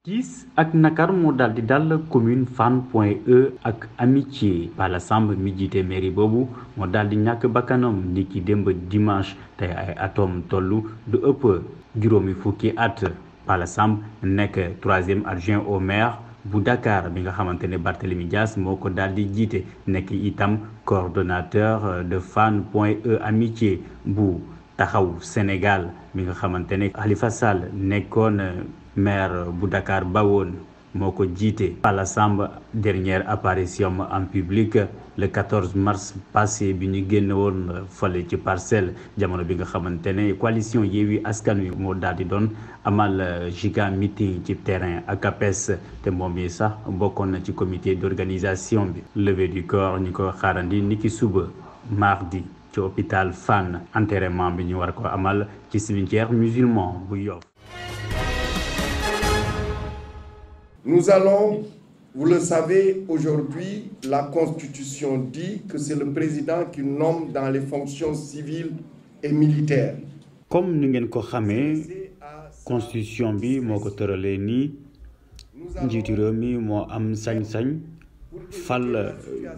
tiis ak nakar moo daal di dal commune Fann Point E ak Amitié Palla Samb mi jiite mairie boobu moo daal di ñàkk bakkanam ni ki démb dimanche tey ay atom tollu du ëpp juróomi fukki at Palla Samb nekk troisième adjoint au maire bu Dakar bi nga xamante ne Barthélémy Dias moo ko daal di jiite nekk itam coordonnateur de Fann Point E Amitié bu taxaw Sénégal mi nga xamante ne Khalifa Sall nekkoon maire bu Dakar bawoon moo ko jiite. Palla Samb dernière apparition en public le 14 mars passé bi ñu génn woon fale ci Parcelles jamono bi nga xamante ne coalition Yewwi Askan Wi moo daal di doon amal giga meeting ci terrain ak APS te moom yi sax bokkoon na ci comité d'organisation bi. Levée du corps ñu ko xaarandi niki suba mardi ci hôpital Fann enterrement bi ñu war ko amal ci cimetière musulman bu Yoff. Nous allons, vous le savez, aujourd'hui, la Constitution dit que c'est le président qui nomme dans les fonctions civiles et militaires. Comme ni ngeen ko xamee constitution bi moo ko tëralee nii njiitu réew mi moo am sañ-sañ fal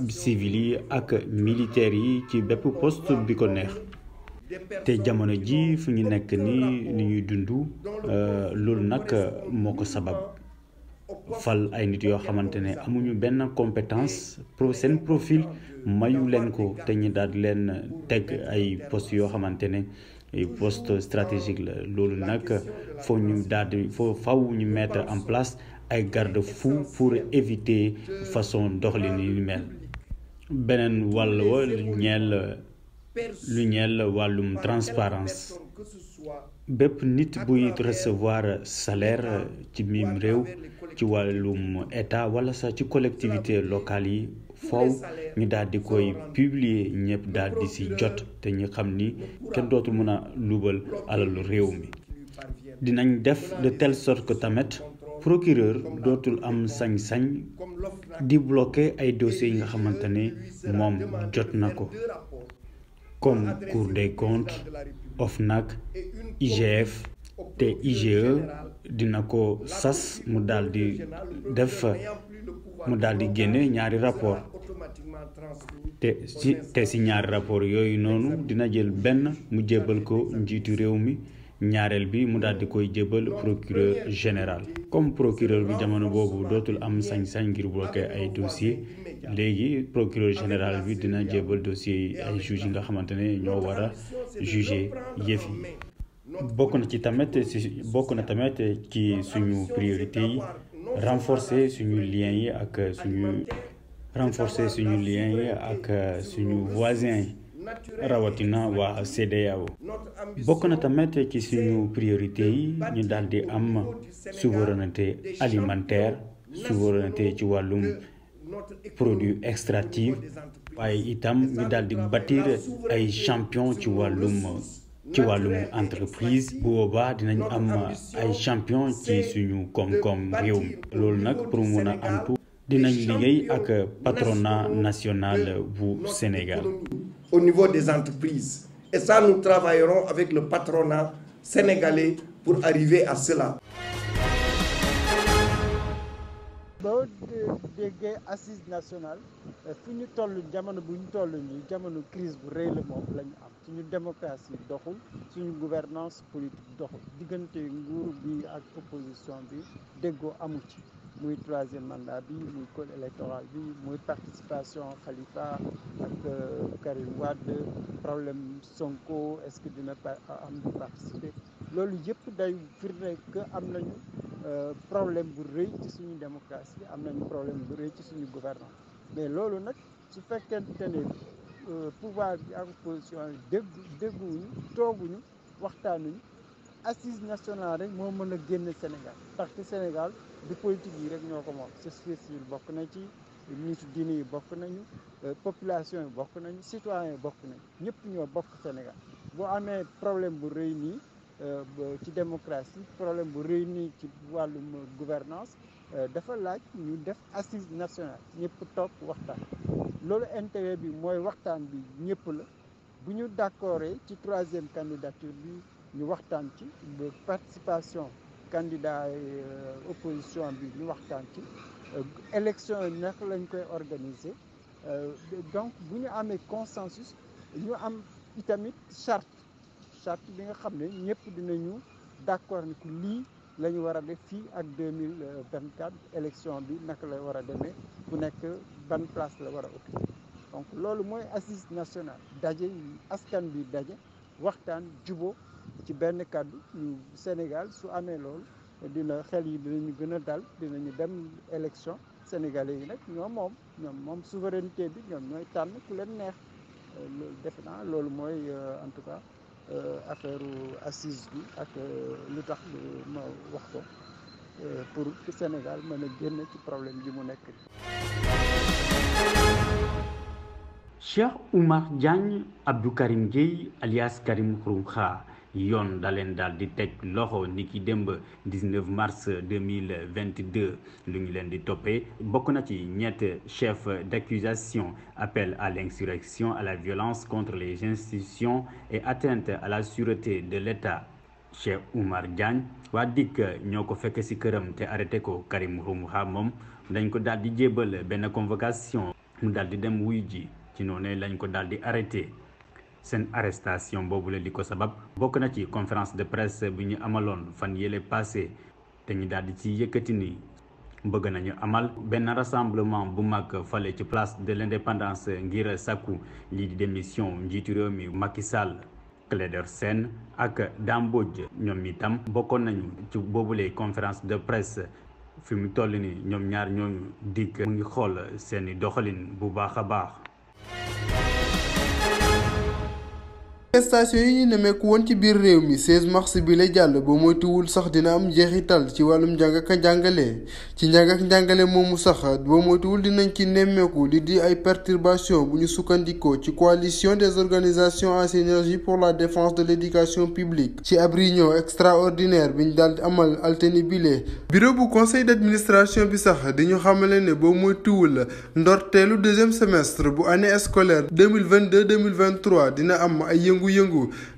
civil yi ak militaires yi ci bépp poste bi ko neex te jamono ji fu ñu nekk nii ni ñuy dund loolu nag moo ko sabab. fal ay nit yoo xamante ne amuñu benn compétence seen profil mayu leen ko te ñu daal di leen teg ay poste yoo xamante ne ay poste stratégique la loolu nag foo ñu daal di faw ñu mettre en place ay garde-fou pour éviter façon doxalin yu mel. beneen wàll wa lu ñeel wàllum transparence bépp nit buy recevoir salaire ci mim réew ci wàllum état wala sax ci collectivité locale yi foow ñu daal di koy publier ñëpp daal di si jot te ñu xam ni kenn dootul mën a luubal alalu réew mi. dinañ def de telle sorte que tamit procureur dootul am sañ-sañ di bloquer ay dossiers yi nga xamante ne moom jot na ko comme Cour des comptes, OFNAC, IGF te IGE dina ko sas mu daal di génne ñaari rapport te si ñaari rapport yooyu noonu dina jël benn mu jébbal ko njiitu réew mi ñaareel bi mu daal di koy jébbal procureur général. comme procureur bi jamono boobu dootul am sañ-sañ ngir bloquer ay dossier léegi procureur général bi dina jébbal dossier yi ay juges yi nga xamante ne ñoo war a juger yëf yi. bokk na tamit ci suñu priorité yi renforcer suñu liens yi ak suñu voisins yi rawatina waa CEDEAO. bokk na tamit ci suñu priorité yi ñu daal di am souveraineté alimentaire souveraineté ci wàllum produits extractifs waaye itam ñu daal di bâtir ay champion ci wàllum entreprise bu boobaa dinañ am ay champion ci suñu koom-koom réew mi loolu nag pour mun a antu dinañ liggéey ak patronat national bu Sénégal. Au niveau des entreprises et ça nous travaillerons avec le patronat sénégalais pour arriver à cela. boo déggee assise nationale fu ñu toll jamono bu ñu toll nii jamono crise bu rëy la moom la ñu am suñu démocratie doxul suñu gouvernance politique doxul diggante nguur bi ak opposition bi déggoo amu ci muy troisième mandat bi muy code électoral bi muy participation Khalifa ak Karim Wade problème Sonko est-ce que dina am di participer loolu yëpp day firnde que am nañu problème bu rëy ci suñu démocratie am nañu problème bu rëy ci suñu gouvernance mais loolu nag su fekkente ne pouvoir bi ak opposition yi dégguwuñu tooguñu waxtaanuñu assise nationale rek moo mën a génn Sénégal parce que Sénégal du politique yi rek ñoo ko moom société civile bokk na ci nitu diine yi bokk nañu population yi bokk nañu citoyen yi bokk nañu ñëpp ñoo bokk Sénégal boo amee problème bu rëy nii ci démocratie problème bu rëy nii ci wàllum gouvernance dafa laaj ñu def assise nationale ñëpp toog waxtaan loolu intérêt bi mooy waxtaan bi ñëpp la bu ñu d'accordé ci troisième candidature bi ñu waxtaan ci ba participation candidat opposition bi ñu waxtaan ci élection yi naka lañ koy organiser donc bu ñu amee consensus ñu am itamit charte bi nga xam ne ñëpp dinañu d'accord ni que lii la ñu war a def fii ak 2024 élection bi naka la war a demee ku nekk ban place la war a occuper donc loolu mooy assise nationale daje askan bi daje waxtaan jubo ci benn kàddu ñu Sénégal su amee loolu xel yi dinañu gën a dal dinañu dem élection sénégalais yi nag ñoom moom souveraineté bi ñoom ñooy tànn ku leen neex loolu defe naa loolu mooy en tout cas affaire assise bi ak lu tax ma wax ko pour que Sénégal mën a génn ci problème bi mu nekk. Cheikh Oumar Diagne Abdou Karim Gueye alias Karim Xurum Xax yoon da leen daal di teg loxo ni ki démb 19 mars 2022 lu ñu leen di toppee bokk na ci ñett chef d'accusation appel à l'insurrection, à la violence contre les institutions et atteinte à la sûreté de l'État. Cheikh Oumar Diagne waa DIC ñoo ko fekk ci këram te arrêté ko. Karim Xurum Xax moom dañ ko daal di jébal benn convocation mu daal di dem wuy ji ci noonu lañ ko daal di arrêté. seen arrestation boobu la li ko sabab bokk na ci conférence de presse bi ñu amaloon fan yële passé te ñu daal di ci yëkkati ni bëgg nañu amal benn rassemblement bu mag fale ci place de l'indépendance ngir sàkku lii di démission njiitu réew mi Macky Sall. Clédor Sène ak Dame Mbodj ñoom itam bokkoon nañu ci boobule conférence de presse fi mu toll ni ñoom ñaar ñooñu DIC mu ngi xool seeni doxalin bu baax a baax. manifestation yi ñu nemeeku woon ci biir réew mi 16 mars bi la jàll ba moytuwul sax dina am njeexital ci wàllum njàng ak njàngale ci njàng ak njàngale moomu sax ba moytuwul dinañ ci nemmeeku li di ay perturbation bu ñu sukkandikoo ci coalition des organisations en synergie pour la défense de l'éducation publique ci ab réunion extraordinaire bi ñu daal di amal altine bile. bureau bu conseil d'administration bi sax di ñu xamale ne ba moytuwul ndorteelu deuxième semestre bu année scolaire 2022-2023 dina am ay yëngu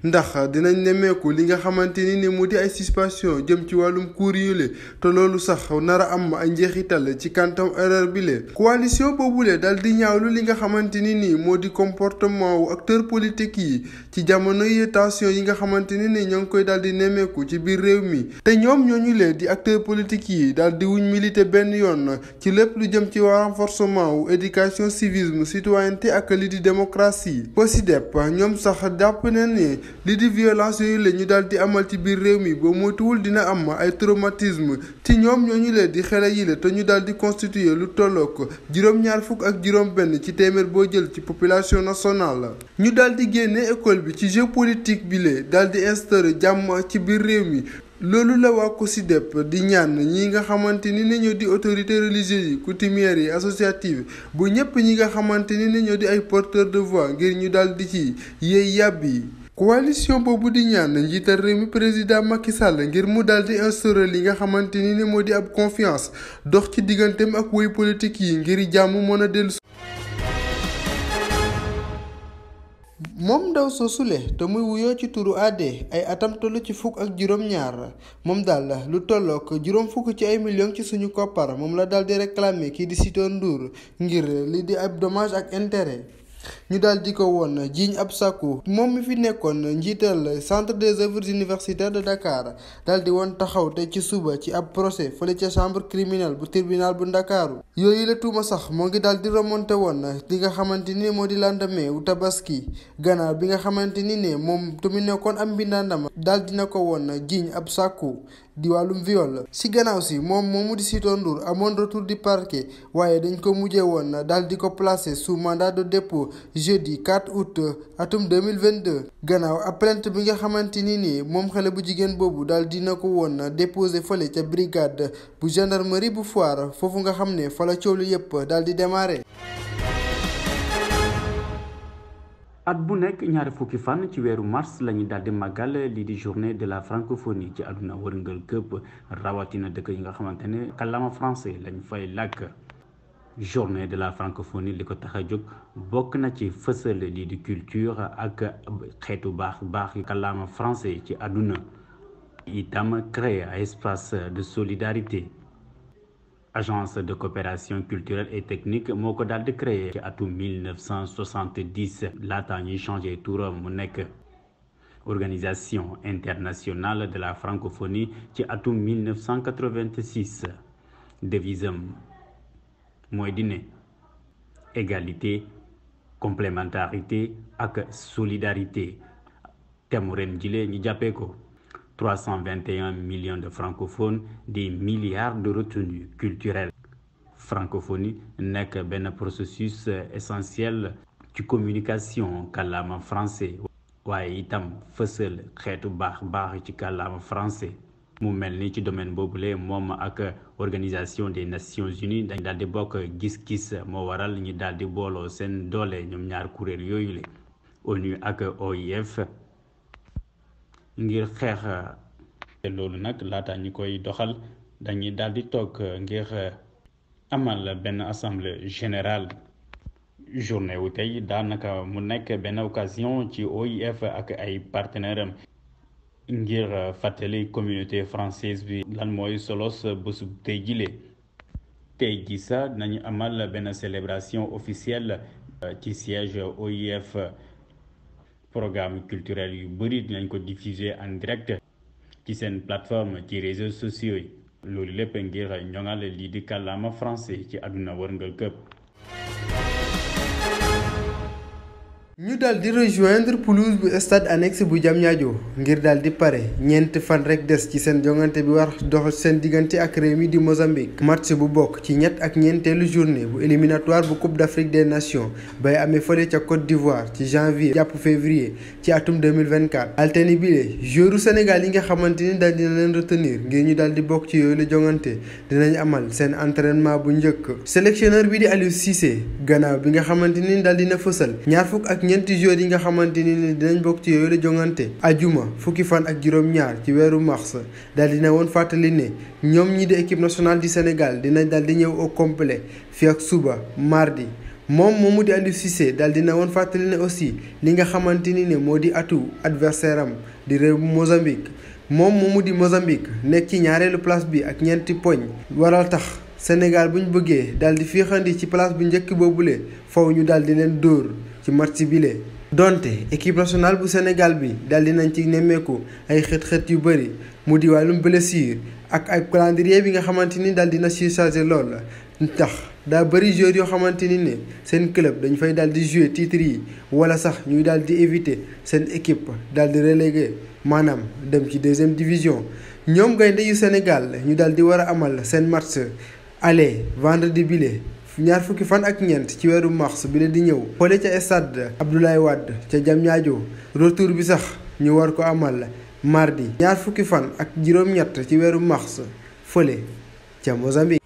ndax dinañ nemmeeku li nga xamante ni mu di ay suspension jëm ci wàllum cours yile te loolu sax nar a am ay njeexital ci kantam erreur bi le coalition boobule daal di ñaawlu li nga xamante ni moo di comportement wu acteurs politiques yi ci jamono yi tension yi nga xamante ni ñoo ngi koy daal di nemmeeku ci biir réew mi te ñoom ñooñu lee di acteurs politiques yi daal di wuñ militer benn yoon ci lépp lu jëm ci renforcement wu éducation civisme citoyenneté ak li di démocratie COSYDEP ñoom sax jàpp ne ni li di violence yooyu la ñu daal di amal ci biir réew mi ba moytuwul dina am ay traumatisme ci ñoom ñooñu leen di xale yi la te ñu daal di constituer lu tollook juróom-ñaar fukk ak juróom-benn ci téeméer boo jël ci population nationale. ñu daal di génne école bi ci jeu politique bi la daal di instaurer jàmm ci biir réew mi. loolu la waa COSYDEP di ñaan ñi nga xamante ni ñoo di autorités religieuses yi coutumières yi associatives bu ñëpp ñi nga xamante ni ñoo di ay porteurs de voix ngir ñu daal di ci yéey yàbbi. coalition boobu di ñaan njiital réew mi président Macky Sall ngir mu daal di instaurer li nga xamante ni moo di ab confiance dox ci digganteem ak woy politique yi ngir jàmm mën a dellu. moom ndaw soosule te muy wuyoo ci turu AD ay atam toll ci fukk ak juróom-ñaar moom daal lu tollook juróom fukk ci ay millions ci suñu koppar moom la daal di réclamer kii di Sitor Ndour ngir li di ab dommage ak intérêt. ñu daal di ko woon jiiñ ab sàkku moom mi fi nekkoon njiital centre des œuvres universitaires de Dakar daal di woon taxaw te ci suba ci ab procès fële ca chambre criminelle bu tribunal bu Ndakaaru yooyu la tuuma sax moo ngi daal di remonté woon li nga xamante ni moo di lendemain wu tabaski gannaaw bi nga xamante ni ne moom tu mu nekkoon am mbindaandama daal dina ko woon jiiñ ab sàkku di wàllum viol si gannaaw si moom moomu di Sitor Ndour amoon retour du parquet waaye dañ ko mujjee woon daal di ko placer sous mandat de dépôt jeudi 4 août atum 2022 gannaaw ab plainte bi nga xamante ni nii moom xale bu jigéen boobu daal dina ko woon déposé fële ca brigade bu gendarmerie bu Foire foofu nga xam ne fa la coow lu yëpp daal di démarré. at bu nekk ñaari fukki fan ci weeru mars lañu daal di màggal lii di journée de la francophonie ci àdduna wërngal këpp rawatina dëkk yi nga xamante ne kàllaama français lañ fay làkk. journée de la francophonie li ko tax a jóg bokk na ci fësal lii di culture ak xeetu baax yi kàllaama français ci àdduna itam créer un espace de solidarité. Agence de coopération culturelle et technique moo ko daal di créé ci atum 1970 laata ñuy changé turam mu nekk organisation internationale de la francophonie ci atum 1986 devisam mooy di ne égalité complémentarité ak solidarité thème ren jile ñu jàppee ko 321 millions de francophones, des milliards de retenues culturelles. Francophonie nekk benn processus essentiel ci communication kàllaama français waaye itam fësal xeetu baax ci kàllaama français mu mel ni ci domaine boobule moom ak organisation des nations unies dañ daal di bokk gis-gis moo waral ñi daal di booloo seen doole ñoom ñaar kuréel yooyu le ONU ak OIF ngir xeex loolu nag laata ñi koy doxal dañuy daal di toog ngir amal benn assemblée générale journée wu tey daanaka mu nekk benn occasion ci OIF ak ay partenaires am ngir fàttali communauté française bi lan mooy solos bés bu tey jile tey ji sax nañu amal benn célébration officielle ci siège OIF programme culturel yu bëri dinañ ko diffuser en direct ci seen plateforme ci réseaux sociaux yi loolu lépp ngir ñoŋal lii di kàllaama français ci àdduna wërngal këpp. ñu daal di rejoindre pelouse bu stade annexe bu Diamniadio ngir daal di pare ñeent fan rek des ci seen jongante bi war dox seen diggante ak réew mi di Mozambique. match bu bokk ci ñett ak ñeenteelu journée bu éliminatoire bu Coupe d'Afrique des Nations bay amee fële ca Côte d'Ivoire ci janvier jàpp février ci atum 2024. altine bile joueur Sénégal yi nga xamante ni daal dina leen retenir ngir ñu daal di bokk ci yooyu la jongante dinañ amal seen entraînement bu njëkk. sélectionneur bi di Aliou Cissé gannaaw bi nga xamante ni daal dina fësal ñaar fukk ak ñeenti joueurs yi nga xamante ni dinañ bokk ci yooyu la jongante ajuma fukki fan ak juróom-ñaar ci weeru mars daal dina woon fàttali ne ñoom ñi di équipe nationale du Sénégal dinañ daal di ñëw au complet fii ak suba mardi moom moomu di Aliou Cissé daal dina woon fàttali ne aussi li nga xamante ni ne moo di atu adversaire am di réew Mozambique moom moomu di Mozambique nekk ci ñaareelu place bi ak ñeenti poñ waral tax Sénégal bu ñu bëggee daal di fiixandi ci place bu njëkk boobule faw ñu daal di leen dóor ci match bile. donte équipe nationale bu Sénégal bi daal di nañ ci nemmeeku ay xët-xët yu bëri mu di wàllum blessure ak ay calendrier bi nga xamante ni daal dina surchargé lool la tax daa bëri joueurs yoo xamante ni ne seen club dañ fay daal di jouer titre yi wala sax ñuy daal di éviter seen équipe daal di relégué maanaam dem ci deuxième division ñoom gaynde yu Sénégal ñu daal di war a amal seen match aller vendredi bile. ñaar fukki fan ak ñeent ci weeru mars bi la di ñëw fële ca stade Abdoulaye Wade ca Diamniadio retour bi sax ñu war ko amal mardi ñaar fukki fan ak juróom-ñett ci weeru mars fële ca Mozambique.